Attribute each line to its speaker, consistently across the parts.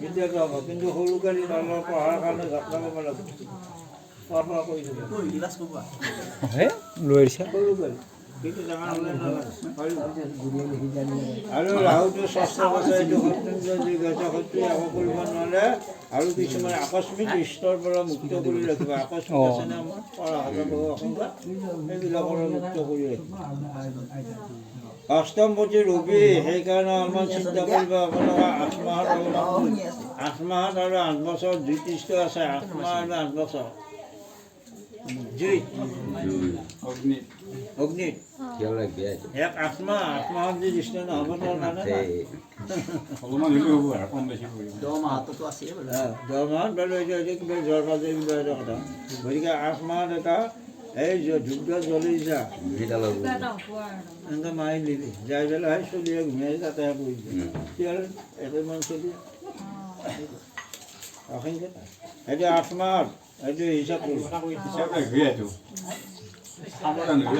Speaker 1: বিদ্যাটো হ'ব, কিন্তু সৰু কালি অলপ পঢ়াৰ কাৰণে যত্ন কৰিব লাগিব, খোৱা বোৱা কৰি থাকিব। সৰু কালি কিন্তু ডাঙৰ হ'লে নালাগে। আৰু ৰাহুটো ষষ্ঠ আছে, এইটো শত্ৰুঞ্জয় যুগ আছে, শত্ৰুৱে একো কৰিব নোৱাৰে। আৰু কিছুমান আকস্মিক ৰিষ্টৰ পৰা মুক্ত কৰি ৰাখিব। আকস্মিক আছেনে আমাৰ পৰা হাজাৰ বহু আশংকা, সেইবিলাকৰ মুক্ত কৰি ৰাখিব। অষ্টমপতি ৰবি, সেইকাৰণে অলপমান চিন্তা কৰিব আপোনালোকে। 8 মাহত অলপমান, 8 মাহত আৰু 8 বছৰ জ্যোতিষটো আছে, 8 মাহ আৰু 8 বছৰ জুইত অগ্নিত এক 8 মাহ, 8 মাহত যদি দৃষ্টি নহ'ব তাৰ মানে
Speaker 2: 10 মাহততো আছে।
Speaker 1: 10 মাহত বাৰু এইটো কিবা জ্বৰ পাজৰ কিবা এটা কথা। গতিকে 8 মাহত এটা এই ধূপগছ জ্বলি যা, এনেকৈ মাৰি দিবি, যাই পেলাই সেই চলিয়ে ঘূমাই তাতেহে পৰি যায়। তেতিয়াহ'লে একেমান চলিয়ে অসংখ্য। সেইটো 8 মাহত সেইটো হিচাপ কৰোঁ।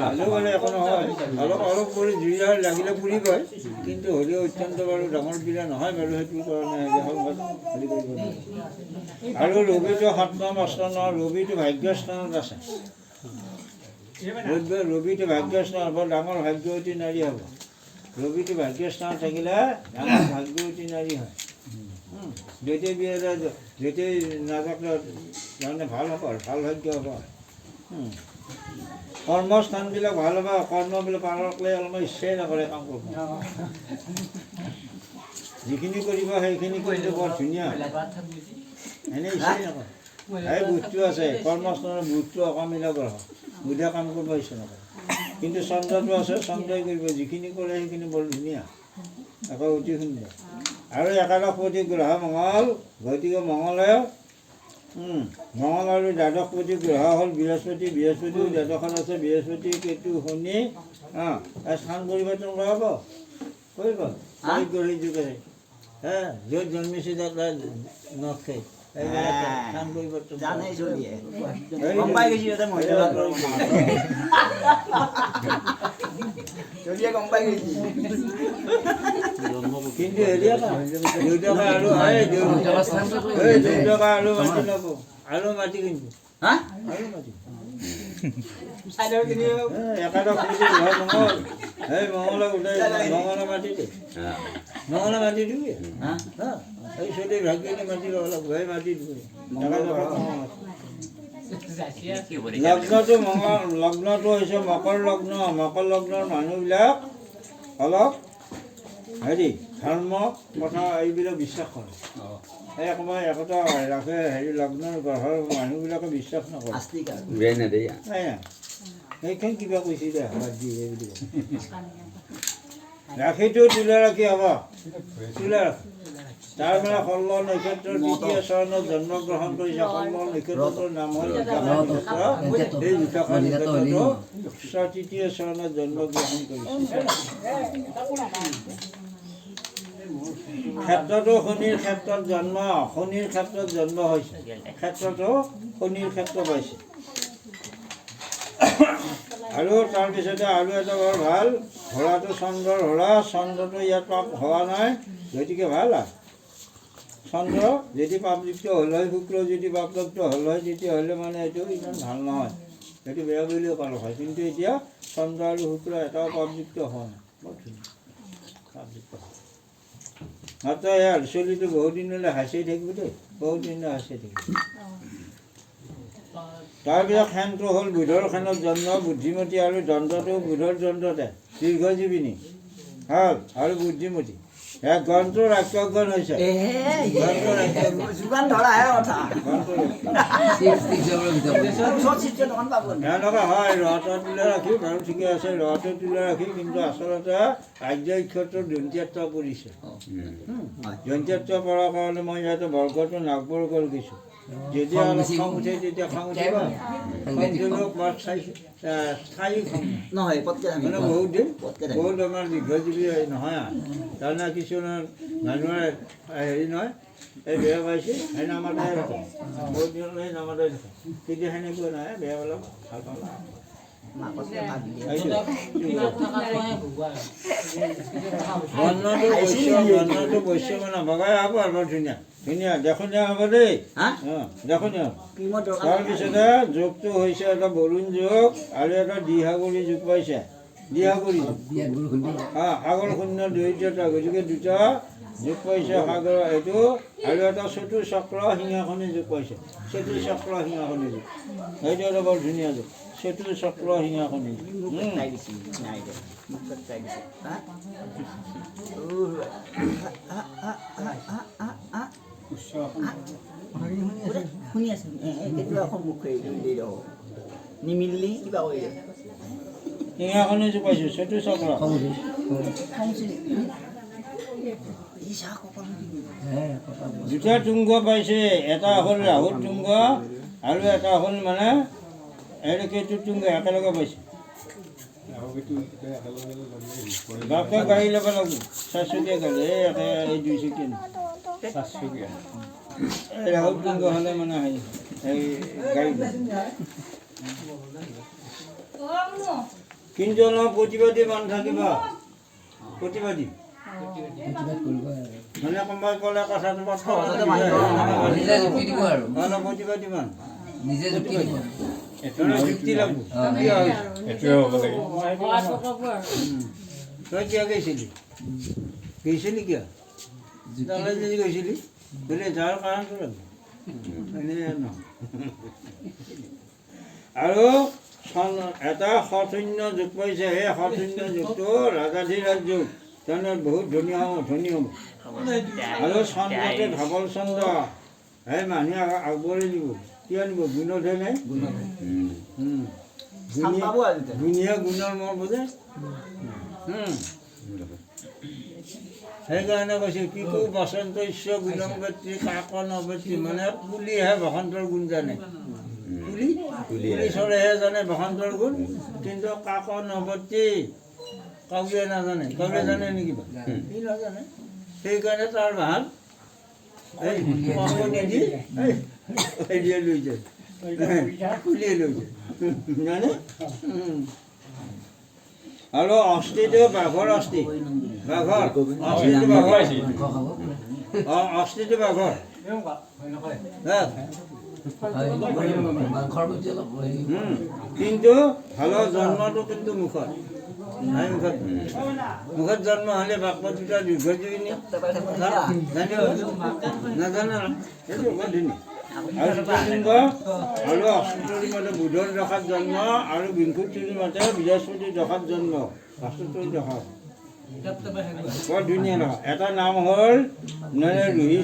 Speaker 1: হ'লেও মানে একো নহয়, অলপ অলপ কৰি জুই লাগিলে পুৰিবই, কিন্তু হ'লেও অত্যন্ত বাৰু ডাঙৰ পীড়া নহয় বাৰু, সেইটো কাৰণে হেৰি কৰিব নোৱাৰে। আৰু ৰবিটো সপ্তম অষ্টম, ৰবিটো ভাগ্যস্থানত আছে। ৰবিটো ভাগ্যস্থানত বৰ ডাঙৰ ভাগ্যৱতী নাৰী হ'ব। ৰবিটো ভাগ্যস্থানত থাকিলে ডাঙৰ ভাগ্যৱতী নাৰী হয়। য'তেই বিয়া য'তেই নাযাক তাৰমানে ভাল হ'ব আৰু ভাল ভাগ্য হ'ব। কৰ্মস্থানবিলাক ভাল হ'ব, কৰ্মবিলাক পাৰক লৈ অলপমান ইচ্ছাই নকৰে কাম কৰিব। যিখিনি কৰিব সেইখিনি কৰিলে বৰ ধুনীয়া, এনেই ইচ্ছাই নকৰে। এই বুধটো আছে, কৰ্মস্থানৰ বুধটো অকামিলা গ্ৰহ, বুধে কাম কৰিব ইচ্ছা নকৰে। কিন্তু চন্দ্ৰটো আছে, চন্দ্ৰই কৰিব, যিখিনি কৰে সেইখিনি বৰ ধুনীয়া, আকৌ অতি সুন্দৰ। আৰু একাদশপতি গ্ৰহ মঙল, গতিকে মঙলে মঙল আৰু দ্বাদশপতি গ্ৰহ হ'ল বৃহস্পতি, বৃহস্পতিও দ্বাদশত আছে, বৃহস্পতি কেতু শনি স্থান পৰিৱৰ্তন কৰাব কৰিব গ্ৰহী যুগ আছে। হে য'ত জন্মিছে তাত নখে স্থান পৰিৱৰ্তন কিন্তু হেৰি দেউতাকে আৰু দেউতাকে আৰু মাটি ল'ব, আৰু মাটি কিনিব, আৰু মাটি একাদশ মঙল, এই মঙলক উঠাই মঙলা মাটি দে, মঙলা মাটি দিবি, এই চলি ভাগ্যনি মাটি ল'ব লাগিব, সেই মাটি দিবি। লগ্নটো মঙল, লগ্নটো হৈছে মকৰ লগ্ন। মকৰ লগ্নৰ মানুহবিলাক অলপ হেৰি ধৰ্ম কথা এইবিলাক বিশ্বাস কৰে। এই অকণমান একতা ৰাখে, হেৰি লগ্নৰ গ্ৰহৰ মানুহবিলাকে বিশ্বাস নকৰে। সেইখন কিবা কৈছে দে বাদ দি বুলি। ৰাশিটো তুলা ৰাশি হ'ব, তুলা ৰাশি। তাৰ মানে 16 নক্ষত্ৰৰ তৃতীয় চৰণত জন্মগ্ৰহণ কৰিছে। 16 নক্ষত্ৰটোৰ নাম হ'ল নক্ষত্ৰ। এই বিশাখা নক্ষত্ৰটো তৃতীয় চৰণত জন্মগ্ৰহণ কৰিছে। ক্ষেত্ৰটো শনিৰ ক্ষেত্ৰত জন্ম, শনিৰ ক্ষেত্ৰত জন্ম হৈছে, ক্ষেত্ৰটো শনিৰ ক্ষেত্ৰ পাইছে। আৰু তাৰপিছতে আৰু এটা বৰ ভাল, ঘোঁৰাটো চন্দ্ৰৰ ঘোঁৰা, চন্দ্ৰটো ইয়াত পাপ হোৱা নাই, গতিকে ভাল। আৰু চন্দ্ৰ যদি পাপযুক্ত হ'ল হয়, শুক্ৰ যদি পাপযুক্ত হ'ল হয়, তেতিয়াহ'লে মানে এইটো ইমান ভাল নহয়, সেইটো বেয়া বুলিও ক'লো হয়। কিন্তু এতিয়া চন্দ্ৰ আৰু শুক্ৰ এটাও পাপযুক্ত হোৱা নাই, বৰ ধুনীয়া পাপযুক্ত। মাত্ৰ ইয়াৰ চলিটো বহুত দিনলৈ হাঁচি থাকিব দেই, বহুত দিনলৈ হাঁচি থাকিব। তাৰপিছত খেনটো হ'ল বুধৰ খেনত জন্ম, বুদ্ধিমতী। আৰু দণ্ডটো বুধৰ দণ্ডতে দীৰ্ঘজীৱিনী ভাল আৰু বুদ্ধিমতী। গণটো ৰাক্ষসগণ হৈছে, তেওঁলোকে হয় ৰহটো তুলা ৰাখি বাৰু ঠিকে আছে, ৰহটো তুলা ৰাখি, কিন্তু আচলতে আৰ্যক্ষেত্ৰত দন্তীয়াত্ব পৰিছে। দন্তীয়াত্ব পৰাৰ কাৰণে মই ইয়াতে বৰ্গটো নাগবৰ্গ লিখিছোঁ। যেতিয়া অলপ খং উঠে তেতিয়া খং উঠিব, খং উঠিলেও স্থায়ী খং
Speaker 2: নহয়,
Speaker 1: মানে বহুত দিন বহুত আমাৰ দীৰ্ঘজীৱী নহয়। আৰু তাৰমানে কিছুমান মানুহে হেৰি নহয়, এই বেয়া পাইছে সেই নামাতাই থাকে, বহুত দিনলৈ নামাতাই থাকে, কিন্তু সেনেকুৱা নহয়, বেয়া পালে ভাল পালে। বৰ্ণটো বৈশ্য, বৰ্ণটো বৈশ্য মানে বগাই হ'ব আৰু বৰ ধুনীয়া ধুনীয়া দেখনীয় হ'ব দেই। দেখনীয়। তাৰপিছতে যোগটো হৈছে এটা বৰুণ যোগ আৰু এটা দ্বিসাগৰী যোগ পাইছে। দ্বিসাগৰী যোগ, সাগৰ শূন্য দৰিদ্ৰতা, গতিকে দুটা যোগ পাইছে সাগৰ এইটো। আৰু এটা চতুৰ্চক্ৰ সিংহাসনী যোগ পাইছে। চতুৰ্চক্ৰ সিংহাসনী যোগ, সেইটো এটা বৰ ধুনীয়া যোগ। চতুৰ্চক্ৰ সিংহাসনী যোগ। সিংহাসনী যোগ পাইছে, চতুৰ্চক্ৰ। দুটা তুংগ পাইছে, এটা হ'ল ৰাহুৰ তুংগ আৰু এটা হ'ল মানে এইটো কেতুৰ তুংগ একেলগে পাইছে। বাপকে গাড়ী ল'ব লাগিব, চাৰচকীয়া গাড়ী, এই একে এই দুইচকীয়া নহয়। এই ৰাহুৰ তুংগ হ'লে মানে হেৰি এই গাড়ী। কিন্তু অলপ প্ৰতিবাদী মানুহ থাকিব, প্ৰতিবাদী মানে কোনোবাই ক'লে কথাটো প্ৰতিবাদী মানুহ যুক্তি লাগব। তই কিয় গৈছিলি? গৈছিলি কিয়? তালৈ যদি গৈছিলি বোলে যাৰ কাৰণটো লাগব, এনে নহয়। আৰু এটা সশূন্য যোগ পাইছে। সেই সশূন্য যোগটো ৰাজাধিৰাজ যোগ, তাৰমানে বহুত ধনী হ'ব, ধনী হ'ব। আৰু চন্দ্ৰটো ধৱল চন্দ্ৰ, সেই মানুহে আগবঢ়াই দিব। কিয় নিব? গুণতহে নাই, গুণীয়া গুণৰ মৰ বুজে। সেইকাৰণে কৈছোঁ কি কো বসন্ত ঈশ্ব গুণং বেত্ৰী কাক নবেত্ৰী, মানে কুলিহে বসন্তৰ গুণ জানে। কুলি কুলি চৰেহে জানে বসন্তৰ গুণ, কিন্তু কাক নবতী কাউৰীয়ে নাজানে। কাউৰীয়ে জানে নেকি? সি নাজানে। সেইকাৰণে তাৰ ভাল এই নিদি হেৰিয়ে লৈ যায়, কুলিয়ে লৈ যায়, জানে। আৰু অস্থিটো বাঘৰ অস্থি, বাঘৰ অস্থিটো, বাঘৰ অস্থিটো বাঘৰ। কিন্তু ভালৰ জন্মটো কিন্তু মুখত, মুখত মুখত জন্ম হ'লে বাক্য দুটা দীৰ্ঘজীৱী নাজানো, সেইটো বৰ ধুনীয়া। আৰু জ্যোতিৰ্লিংগ আৰু অষ্টতৰী মতে বুধৰ দশাত জন্ম আৰু বিংশোত্তৰী মতে বৃহস্পতিৰ দশাত জন্ম। অষ্টতৰী দশা বৰ ধুনীয়া দশা। এটা নাম হ'ল মানে ৰোহি